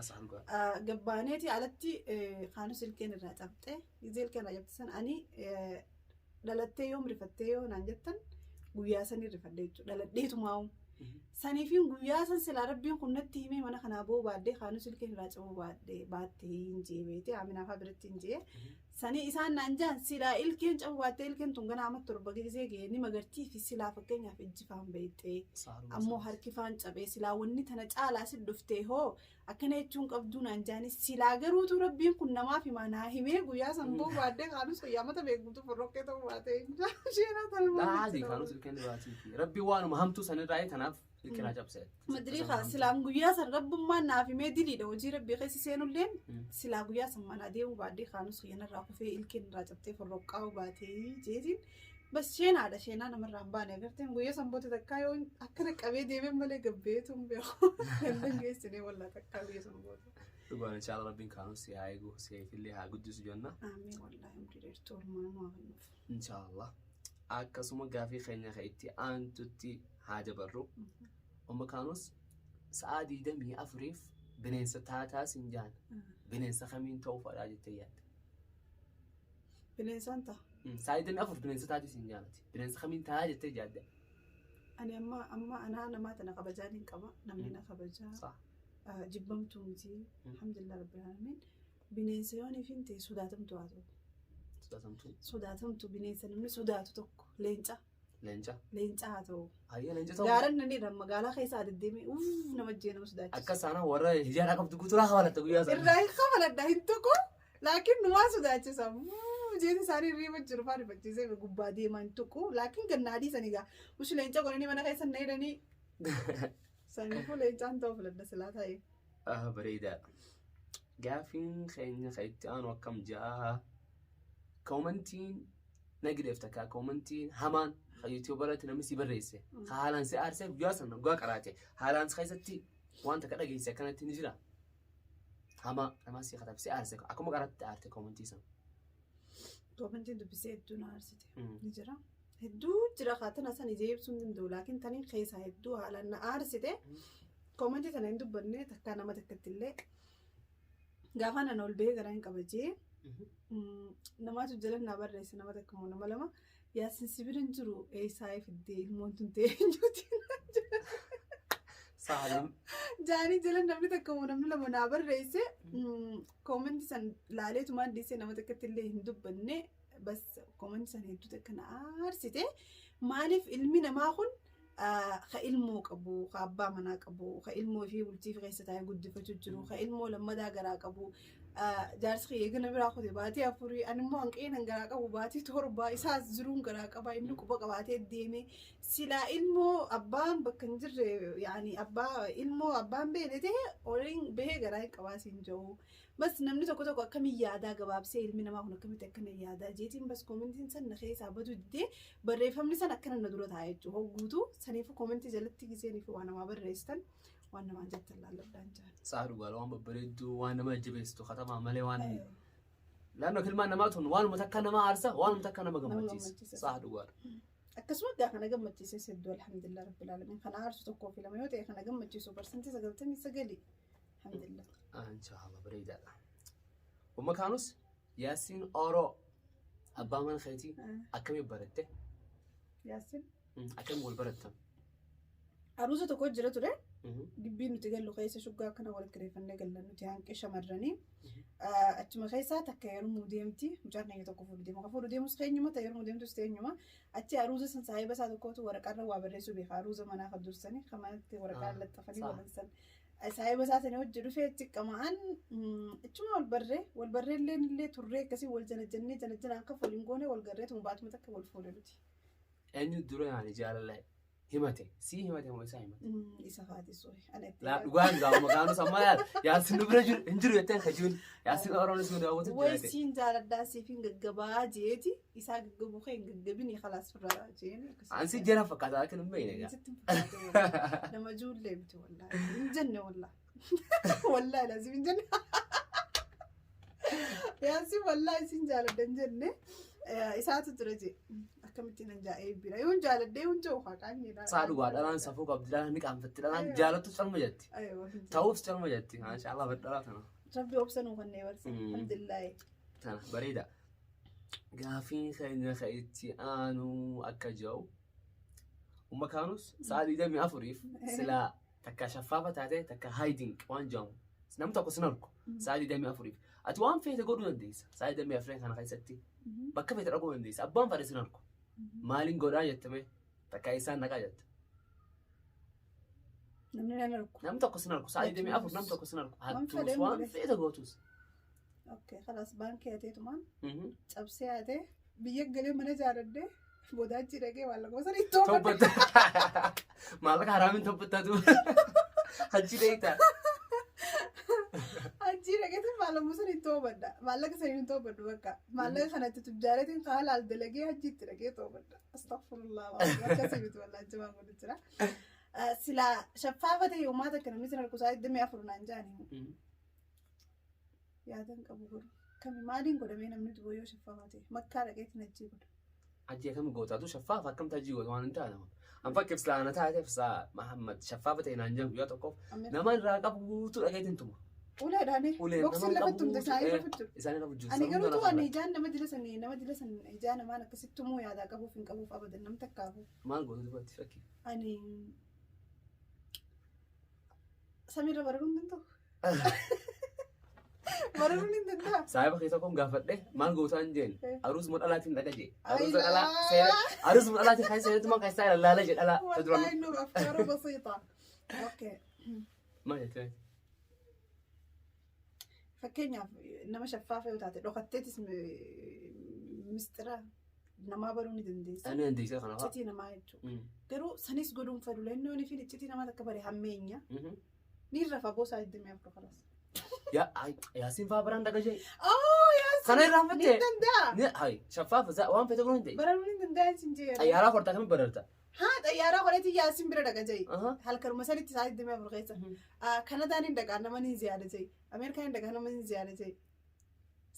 gabbaaneeti alatti kaanus ilkeen irraa cabxe. Gizee ilkeen irraa cabte san ani dhalattee yoom rifattee yoo naan jettan, guyyaa sanii rifadhe jechuudha, dhaladheetumaa'u. Saniifin guyyaa san silaa Rabbiin kun natti himee mana kanaa ba'uu baadhee kaanus ilkeen irraa cabuu baadhee baattee hin jee beete, Aminaafaa biratti hin jee. Sanii isaan naan jaan, silaa ilkeen cabuu baattee ilkeen tun ganaa amma 7 gisee ga'e ni magartii fi silaa fakkeenyaaf ijji faan beeyxee ammoo harki faan cabee silaa wanni tana caalaa si dhuftee hoo akkana jechuun qabduu naan jaanis, silaa garuutu Rabbiin kun namaaf himaa naa himee guyyaa san ba'uu baadhee kaanus qiyyaamata beekumtu forroqqee ta'uu baatee isheen Laadii kaanus ilkeen dhibaatii fi Rabbi waanuma hamtuu sanirraa tanaaf ilkeenaa cabse. Madriikaa silaan guyyaa san Rabbummaan naaf himee diliidha hojii Rabbii keessa seenulleen silaa guyyaa san manaa deemuu baadhee kaanus qiyyanarraa kufee ilkeen irraa cabtee forroqqaa'uu baatee jeetiin bas sheenaadha, sheenaa namarraa hin baane agarteen guyyaa san booda takkaa yoo akkana qabee deemee malee gabbeetu hin beeku hin dangeessine wallaa takkaa guyyaa san booda. Dhugaan inshallah Rabbiin kaanus si haa eegu, si illee haa guddisu jenna. Amiin, wallaahi umrii dheertuu olmaan nu haa kennuuf. Inshallah. Akkasuma gaafii keenya kan itti aantutti haa dabarru. Umma Kaanus, sa'aa 24f bineensa taataa siin jaan. Bineensa kamiin ta'uu fadhaa jettee yaadda? Bineensaan ta'a. Sa'aa 24 bineensa taatii siin jaanati. Bineensa kamiin taa'aa jettee yaadda? Ani amma anaa namaa tana kabajaan hin qaba. Namni na kabajaa. Jibbamtuu miti. Alhamdulillah rabbil alamin. Bineensa yoon ifin ta'e sodaatamtu haa ta'u. Sodaatamtuu. Sodaatamtu, bineensa namni sodaatu tokko, leenca. Leenca. Leenca haa ta'u. Hayyee, leenca ta'u. Gaaran nani irra magaalaa keessa deddeemee uff nama jee nama sodaachisa. Akka isaanaa warra hijaaraa qabdu guuturaa kabalatta guyyaa sana. Irraa hin kafaladha hin tuqu, laakiin numaa sodaachisa. Jeeti isaanii riiba jiru faan rifachiisee gubbaa deemaa hin tuqu, laakiin ganna adii sanii gaa ushi leenca godhanii mana keessa na hidhanii, saniifuu leencaan ta'u filadha silaa ta'e. Ah, bareedaadha. Gaafiin keenya kan itti aanu akkam ja'a? Commentiin negative takka, commentiin hamaan kan YouTube irratti namni si barreesse ka haalaan si aarsee guyyaa sana guyyaa qaraate haalaan si keessatti waan takka dhageesse akkanatti ni jira. Hamaa namaa si katab si aarse, akkuma qaraatti aarte commentii sana. Commentiin dubbisee hedduu na aarsite ni jira. Hedduu jira, kaatana san ijee ibsuu hin danda'u, laakiin taniin keessaa hedduu haalaan na aarsite. Commentii sana hin dubbanne takkaa nama takkatti illee, gaafa nan ol bahee garaa hin qabajee namaatu jala naa barreesse, nama takka moo nama lama, "Yaasin si bira hin jiru, eessaa fiddee ilmoon tun ta'e eenyuuti?" Saalaan. Jaanii jala namni takka moo namni lama naa barreesse. Commentii san laaleetumaan dhiisee nama takkatti illee hin dubbanne. Bas, commentii san hedduu takka na aarsite. Maaliif ilmi namaa kun ka ilmoo qabu, ka abbaa manaa qabu, ka ilmoo fi bultii fi keessa taa'ee guddifachuu jiru, ka ilmoo lammadaa garaa qabu, jaarsi kiyya eegana biraa kute baatii 4, ani immoo hanqeenan garaa qabu baatii 7, isaas jiruun garaa qaba, inni quba qabaatee deeme. Silaa ilmoo abbaan bakka hin jirre, yaani abbaa ilmoo abbaan beene ta'e, oliin bahee garaa hin qabaasiin jiru. Bas, namni tokko tokko akkamiin yaadaa gabaabsee, ilmi namaa kun akkamitti akkana yaadaa jeetiin, bas, commentiin san na keessaa badu didee, barreeffamni san akkana na dura taa'ee jechuudha. Hogguutu saniif commentii jalatti giseenii fi waan namaa barreessitan, waan namaa jettan laalladhaan jaan. Sa'a dhugaadha, waan babbareedduu, waan nama jajjabeessitu katamaa malee waan laannoo ilmaan namaa tun waanuma takka nama aarsa, waanuma takka nama gammachiisa. Gammachiisa. Sa'a dhugaadha. Akkasuma gaa kana gammachiises hedduu, alhamdulillah rabbil alamin. Kana aarsu tokkoo fi lama yoo ta'e, kana gammachiisu 99%, alhamdulillah. Inshaallah, bareedaadha. Umma Kaanus, Yaasiin Oroo abbaa mana keetii akkamiin baratte? Yaasiin. Akkamiin wal barattan? Aruusa tokko jira ture. Gibbii nuti gallu keessa shuggaa akkana wal kireeffannee galla nuti hanqee shamarranii. Achuma keessaa takka yeroo deemti, mucaan keenya tokko fuudhu deema. Kan fuudhu deemus keenyuma, ta'e yeroo deemtus teenyuma. Achi aruuza san saahiba isaa tokkotu waraqaarra waa barreessuu beeka. Aruuza manaa kan dursanii kan manatti waraqaa laxxafanii godhan san. Saahiba isaa sanii hojii dhufee achi qama'an, achuma wal barree, wal barree illee illee turree, akkasii wal janajjannee janajjanaan akka waliin goone wal garree tuma baatuma takka wal fuune nuti. Eenyu dura yaani jaalala himate? Sii himate moo isaa himate? Isa faatisuu. Laa, dhugaan gaa Umma Kaanus amma yaal Yaasiin nu bira jiru hin jiru jetteen kajuun Yaasiin Oroonis nu daawwatu Way jiraate. siin jaaladhaa, siifin gaggabaa jeeti, isaa gaggabuu kee hin gaggabini, khalaas firraa jeen. Ansi jara fakkaata akka hin beekne gaa. Sitti hin fakkaatu wallahi. Nama ijoollee miti wallahi. Hin jenne wallahi. Wallahi lazim hin jenne. Yaasiin wallahi siin jaaladha hin jenne. Isaatu ture jee. Akkamittiin nan jaa'ee bira. Yoon jaaladhee yoon jiru haqaan jedha. Saa dhugaa, dhalaan safuu qabdi, dhalaan ni qaanfatti, dhalaan jaalattus calma jetti. Ta'uufis calma jetti. Maashaallah, badhalaa tana. Rabbi obsa nuu kannee barse. Alhamdulillahi. Tana bareeda. Gaafiin keenya ka itti aanu akka jiru, Umma Kaanus, sa'a 24f silaa takka shaffaafa taate, takka hiding waan jedhamu namni tokko sin argu, sa'a 24f ati waan feete godhuu dandeessa, sa'a 24 kana keessatti bakka feete dhaquu dandeessa, abbaan fedhe sin argu, maaliin godhaa jettame, takka isaan dhaqaa jette? Namni nan argu. Namni tokko sin argu, sa'a 24 namni tokko sin argu, Waan hattuus fedhen waan godhe. feete gootus. Okay, khalaas, baankii hateetumaan cabsee hatee biyya galee mana jaaladhee bodaachi dhaqee maallaqa sana itti oofadhe. Tobbata. Maallaqa haraamin tobbattatu. Hajji dheeyta. Achii dhaqeetiin maallaqa sana itti oofadha. Maallaqa sana hin toobadhu bakka. Maallaqa kanatti tujjaareetiin haalaal dalagee hajji itti dhaqee toobadha. Astaghfirullah. Akkasii miti wallaahi, jabaan godhu jira. Silaa shaffaafa ta'e uummata akka namni sin argu sa'a 24 naan jaanii yaadan qabu godhu. Kami maaliin godhamee namni du'u yoo shaffaafa ta'e? Makkaa dhaqeetiin hajjii godha. Hajji akkam gootaatu shaffaafa akkam hajji goota waan hin taane. An fakkeef silaa ana taateef saa Mahammad shaffaafa ta'e naan jedhu guyyaa tokkoof nama irraa qabu guutuu dhageetiin tuma. Uleedhaani. Uleen Boksiin nama lafa tumte qabu isaanii guutuu lafa jiru. isaanii irra jiru. Ani garuu tu ani ijaan nama dila sanii nama dila san ijaa namaan akkasitti tumuu yaadaa qabuuf hin qabuuf abadan nam takkaafu. Maal gootu dubartii fakkii? Ani samiirra bararuu hin danda'u. Bararuun hin danda'a. Saahiba kee tokkoon gaafadhe maal gootaan jeen aruusuma dhalaatiin dhaqa jee. Aruusa dhalaa Ayilaa. seera aruusuma dhalaatiin kan seenatu man kan isaa ilaala jee dhalaa. Ta duraan Wallahi nu afkaara basiita. Okay. Maal jettee? Fakkeenyaaf nama shaffaafa yoo taate dhokatteetis mistira namaa baruu ni dandeessa. Ani dandeessa kana fa'a. Iccitii namaa jechuudha. Garuu sanis godhuun fedhu lennoon fi iccitii namaa takka bare hammeenya. Ni rafa gosa 24 kalas. Yaasiin fa'aa biraan dhaqa jee. Oh yaas. Kana Ni irraanfattee? danda'a. Ni hay shaffaafa waan fete godhuun ta'e. Bararuun hin danda'a sin jee. Xayyaaraa kortaa kamiin bararta? Haa xayyaaraa qoleetii Yaasiin bira dhaqa jee. Halkanuma sanitti sa'a 24 keessa. Kanadaan hin dhaqaa nama ni ziyaada jee. Ameerikaan hin dhaqaa nama ni ziyaada jee.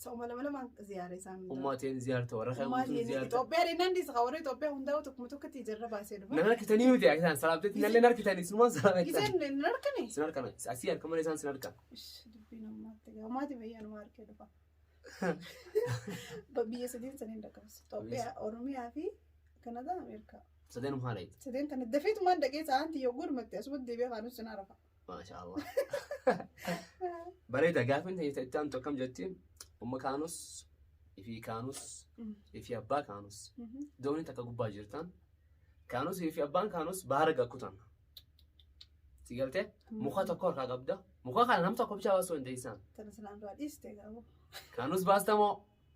Sa'uma lama lamaan ziyaara isaan hundaa. Ummaateen ziyaarta warra kan Ummaa guutuun isheen ziyaarta. Itoophiyaa dhennaan dhiisa warra Itoophiyaa hundaa'u tokkuma tokkotti ijarra baasee dhufa. Nan harkitanii miti isaan salaamteetti nallee harkitanii sinumaan salaamteetti. Giseen hin harkane. Sin harkana asii harka malee isaan sin harkan. Ish, dubbiin ammaatti gaa. Maatii biyya numa harkee dhufa. Biyya sadeen saniin dhaqqabas. Itoophiyaa, Oromiyaa fi Kanadaa, Ameerikaa. Sadeen haala itti. Sadeen kana dafeetumaan dhaqee sa'aanti yoo gudumatti asumatti deebi'ee kaanus sin arafa. Maasha Allah. Bareeda gaafiin ta'e itti aantu akkam jetti? Umma kaanus, ifii kaanus, ifii abbaa kaanus. Doonii takka gubbaa jirtan. Kaanus fi abbaan kaanus bahara gakkutan. Si galtee? Muka tokko harkaa qabda. Muka kana nam tokko bichaa baasuu hin deessan. Tana silaan du'aa dhiiste gaafuu. Kaanus baasta moo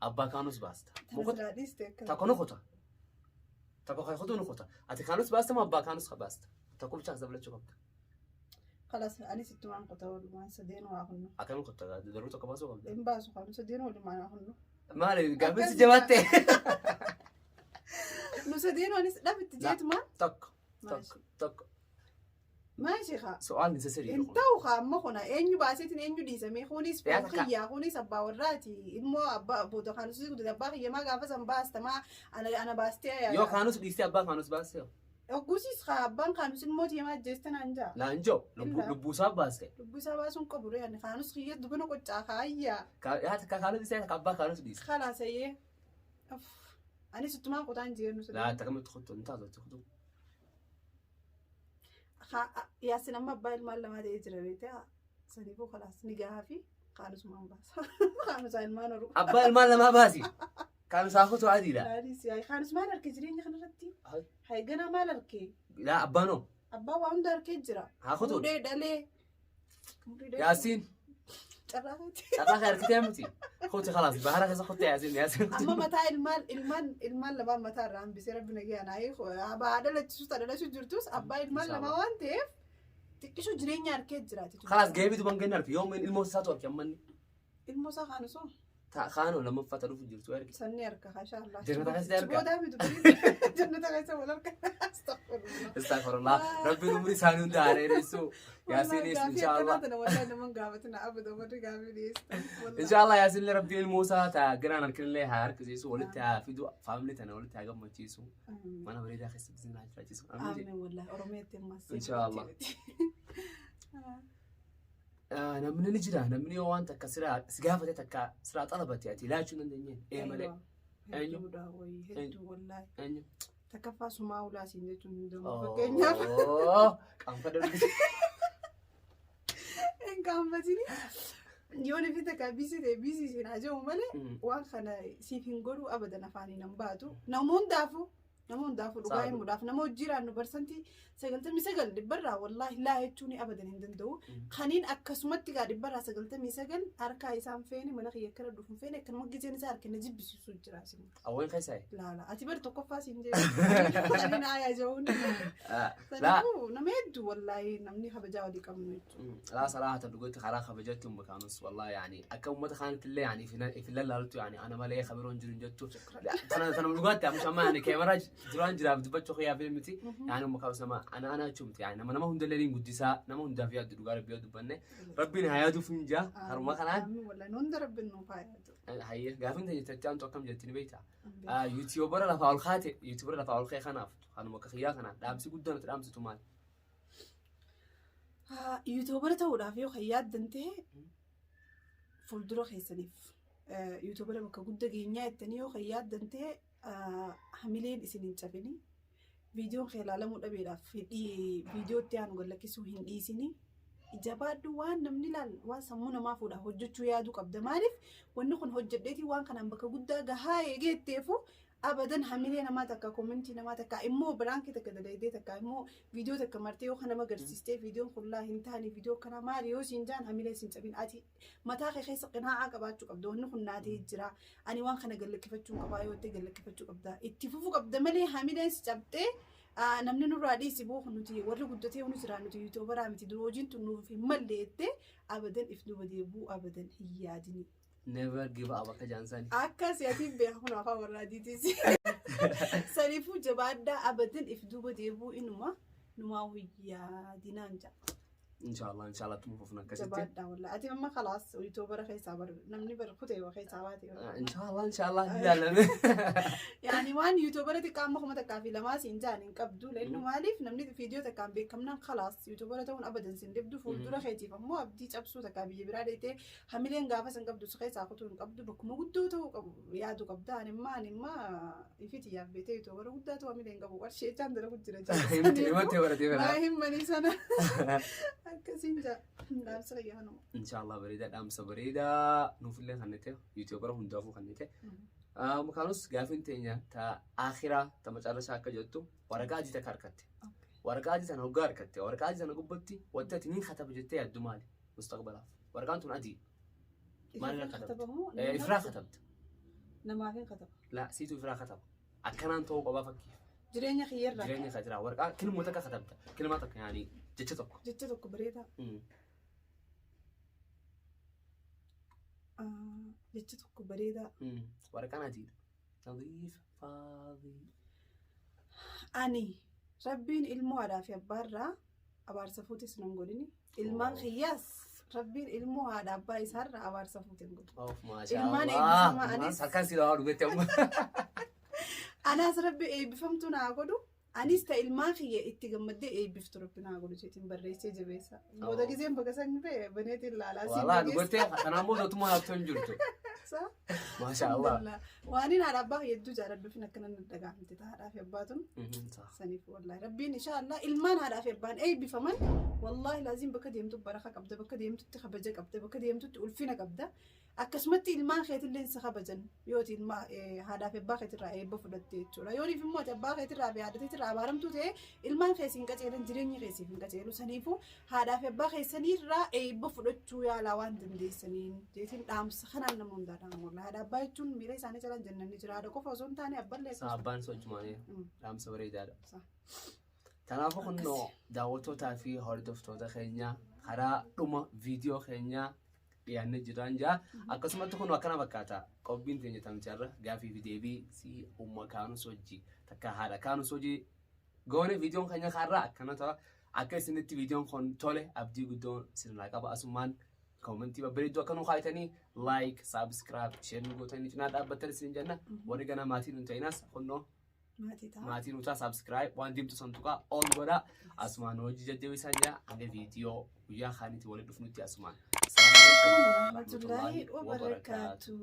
abbaa kaanus baasta? Tana Muka silaa dhiiste akka. tokko ni kuta. Tokko kan kutu ni kuta. Ati kaanus baasta moo abbaa kaanus baasta? Tokko bichaa dabalachuu qabda. Kalas anis ittumaan qota walumaan sadeen waa kunnu. Akkamiin kutta? Daruu tokko baasuu qabda. Hin baasu kaanu sadeen walumaan waa kunnu. Maali gaaffiin si Akkas jabaatte? Nu sadeen anis dhabitti jeetumaan. Tokko tokko tokko. Maashi haa. Su'aalni isa sirrii Hin ta'u haa amma kuna eenyu baaseetiin eenyu dhiisame kunis Yaa foon takka. kiyyaa kunis abbaa warraati immoo abbaa booda kaanus guddate abbaa kiyyamaa gaafa san baastamaa ana baastee Yoo kaanus dhiistee abbaa kaanus baaste Ogguusis haa abbaan kaanus immoo tiyamaa ajjeeste naan jaa. Laanjoo Illaa. lubbuu isaa baaste. Lubbuu isaa baasuun qabu ree ani kaanus kiyya dubana qoccaa kaayyaa. Yaa takka kaanus dhiistee takka abbaa kaanus dhiiste. Khalaas ayyee. Anis ittumaan qotaan jireenyu Laa takka kuttu hin taatu itti kutu. Yaasin amma abbaa ilmaan lamaa ta'ee jira beekte saniifuu khalaas ni gahaa fi kaanusmaan baasa. Kaanusaa ilmaan horu. Abbaa ilmaan lamaa baasi. Kaanus haa kutu adiidha. Aadis yaay kaanus maal harkee jireenya kanarratti? Hai. Hay ganaa maal harkee? Laa abbaan hoo Abbaa waa hunda harkee jira. haa kutu. Fuudhee dhalee. Umurii dheeraa. Yaasiin Carraa keeti. carraa kee harkitee miti. Kuti khalaas bahara keessa kutte yaasiin yaasiin Amma kutu. mataa ilmaan ilmaan ilmaan lamaan mataa irraa hambisee rabbi nagaya naayii abbaa dhalachiisus dhalachiisu jirtus abbaa ilmaan lamaa waan ta'eef xiqqishu jireenya harkee jiraati. Khalaas geebii duban kenna harki yoom ilmoo isaatu harki ammanni. Ilmoo isaa kaanusoo Kaanoo lammaffaa ta dhufu jirtu harki. sanni harka masha Allah. Jannata keessa harka. Boodaa fi dubbii jannata keessa wal harka. Astaghfirullah. Astaghfirullah. Rabbiin umrii isaanii hunda haa dheeressu. Yaasiinis inshallah. Wallahi wallahi naman gaafatina abada warri gaafii dhiyeessan. Wallahi. Inshallah yaasiin rabbiin ilmoo isaa taa garaan harkinillee haa harkisiisu walitti haa fidu faamilii tana walitti haa gammachiisu Amiin. mana bareedaa keessatti isin haa jiraachisu. Amiin jedhe. Amiin wallahi Oromiyaatti ammas. Inshallah. Namni ni jira namni yoo waan takka siraa si gaafate takka siraa xalabate ati ilaachuu hin dandeenyeen ee malee Eenyu? Hedduudha wayii hedduu wallahi. Eenyu? Takkaffaa sumaa ulaasiin jechuun hin danda'amu. Fakkeenyaaf Oh, qaanfadha dhufe. hin qaanfatini. Yoo nufi takka biisii ta'e biisii siin haa jedhu malee waan kana siif hin godhu abadan afaaniin hin baatu. Nama hundaafuu nama hundaafuu dhugaa Sa'a himuudhaaf nama hojii barsantii 99 dhibbarraa wallaahi laa jechuun abadan hin danda'u. Kaniin akkasumatti gaa dhibbarraa 99 harkaa isaan feene mana kiyya akkana dhufu hin feene akkanuma gizeen isaa harkina jibbisiisu jira asiin. Awween keessaa? Laala ati bari tokkoffaa siin jedhu. Kaniin aayaa jehuun. Laa Saniifuu nama hedduu wallaahi namni kabajaa walii qabnu jechuudha. Laa صراحة قلت خلاص خبجتهم بكانوس والله يعني أكم أمة خانت اللي يعني في الليل قالت يعني أنا ما لي خبرون جرين جتو أنا أنا من مش أما يعني كاميرا دران جرا بدبتش خيا فيلمتي يعني أم كاوس ما أنا شمت يعني أنا ما هم دلالين قديسة أنا ما هم دافيات دقار بيود بني ربنا هيادو فينجا هرما خلان Amiin wallaahi nu hunda rabbiin nuuf haa yaadu. Hayyee, gaafin teenya itti aantu akkam jetti ni beektaa? YouTubera lafaa ol kaate, YouTubera lafaa ol ka'e kanaaf, kanuma akka kiyyaa kanaan dhaamsi guddaan itti dhaamsitu maali? YouTubera ta'uudhaaf yoo kan yaaddan ta'e, fuuldura keessaniif YouTubera bakka guddaa geenyaa jettanii yoo kan yaaddan ta'e, hamileen isin hin cabini. Viidiyoon kee ilaalamuu dhabeedhaaf fedhii viidiyoo itti aanu gallakkisuu hin dhiisini. Jabaadhu, waan namni ilaal, waan sammuu namaa fuudha hojjechuu yaaduu qabda. Maaliif wanni kun hojjedheetii waan kanaan bakka guddaa gahaa eegeetteefu abadan hamilee namaa takka, commentii namaa takka immoo prankii takka dalaydee takka immoo viidiyoo takka martee yoo kan nama agarsiistee, viidiyoon kun laa hin taane, viidiyoo kana maali yoo siin jaan, hamilee siin cabin. Ati mataa kee keessa qinaa'aa qabaachuu qabda. Wanni kun naatee jira, ani waan kana gallakkifachuu qabaa yoo ta'e, gallakkifachuu qabda, itti fufuu qabda malee hamileen si cabxee namni nurraa dhiisi boo, nuti warri guddatee nu jira, nuti YouTuberaa miti, dur hojiin tun nuuf hin malle jettee abadan if duuba deebi'uu abadan hin yaadini. Never give up akka jaansani. Akka si'atiin beeka kun afaan warra adiitiis. Saniifuu jabaaddaa, abadan if duuba deebi'uu inuma numaa yaadinaan jedha. Inshallah, inshallah, tuma fufna akkasitti. Jabaaddaa wallaahi. Ati amma khalaas YouTubera keessaa bar namni bar kutee keessaa baate. Inshallah, inshallah, jaalame. Yaani waan YouTubera xiqqaa amma 1002 siin jaan hin qabdu. Leennu maaliif namni viidiyoo takkaan beekamnaan khalaas YouTubera ta'uun abadan siin dhibdu. Fuuldura keetiif ammoo abdii cabsuu takkaa biyya biraa deetee hamileen gaafa san qabdu si keessaa kutuu hin qabdu. Bakkuma guddoo ta'uu qabu yaadu qabda. Ani imma ifiti yaabbeetee YouTubera guddaa ta'uu hamileen qabu, qarshii jechaan dalagu jira. Himatti baratee bara. Maa himmanii sana akkasiin jaa, dhaamsa kiyya kanuma. Inshallah, bareedaa, dhaamsa bareedaa nuufillee kan ta'e, YouTubera hundaafuu kan ta'e. Makaanus gaafiin teenya ta akhiraa ta macarrashaa akka jettu, waraqaa adii takka harkatte. Waraqaa adii sana hoggaa harkatte, waraqaa adii sana gubbatti wanti ati ni kataba jettee yaaddu maali? Mustaqbalaaf. Waraqaan tun adii. Maal irraa katabda? Ifraa katabda. Namaaf hin kataba. Laa, siitu ifraa kataba. Akkanaan ta'uu qabaa fakkiif. Jireenya kiyyarraa. Jireenya kan jira. Waraqaa kilmoo takka katabda. Kilmaa takka, yaani jecha tokko. Jecha tokko bareedaa. Jecha tokko bareedaa. Waraqaan adiidha. Nadiif faadii. Ani rabbiin ilmoo haadhaa fi abbaarraa abaarsa fuutis nan godhini. Ilmaan kiyyaas rabbiin ilmoo haadha abbaa isaarraa abaarsa fuute hin godhu. Of maashaa Ilmaan Allah. eebbifamaa anis. Harkaan si lawaa dhugatte amma. Anaas rabbi eebbifamtuu naa godhu. Anis ta ilmaan kiyya itti gammaddee eebbiftu rabbi naa godhu jeetiin barreessee jabeessa. Booda giseen bakka san ba'e baneetiin laalaa. Walaa dhugattee, kanaan booda otuma laattuu hin jirtu. Maashaa Allah. Waan inni haadha abbaa hedduu jaaladhuufin akkana na dhagahamte ta haadhaa fi abbaatun. Saniif wallahi rabbiin insha Allah ilmaan haadhaa fi abbaan eebbifaman, wallahi laaziim bakka deemtu baraka qabda, bakka deemtutti kabaja qabda, bakka deemtutti ulfina qabda. Akkasumatti ilmaan keetillee si kabajan yooti ilma haadhaa fi abbaa keetirraa eebba fudhatte jechuudha. Yooniif immoo ati abbaa keetirraa fi haadha keetirraa abaaramtuu ta'e, ilmaan keessa hin qaceelan, jireenyi keessiif hin qaceelu. Saniifuu haadhaa fi abbaa keessaniirraa eebba fudhachuu yaalaa waan dandeessaniin jeetiin dhaamsa kanaan nama hundaa dhaamu. Wallahi haadha abbaa jechuun miira isaanii jalaan jannanni jira. Haadha qofa osoo hin taane abballee. Isaa abbaan sochumaanii dhaamsa bareedaadha. Sa. Kanaafuu kunnoo daawwattootaa fi hordoftoota keenya, karaa dhuma viidiyoo keenyaa dhiyaannee jiraan jira. Akkasumatti kun akkana fakkaata. Qophiin teenya tamsaarra gaafii fi deebii si umma kaanus hojii takka haadha kaanus hojii goone, viidiyoon keenya kaarraa akkana ta'a. Akka isinitti viidiyoon kun tole abdii guddoon isinirraa qaba. Asumaan commentii babbareedduu akka nu kaayitanii, like, subscribe, share nu gootanii cinaa dhaabbattan isin jenna. Warri gana maatii nu ta'inaas kunnoo Maatii ta'a. Maatii nutaa, subscribe waan deemtu san tuqaa ol godhaa, asumaan hojii jajjabeessaa jira. Hanga viidiyoo guyyaa kaanitti waliin dhufnutti asumaan. Warahmatullahi wabarakaatuh.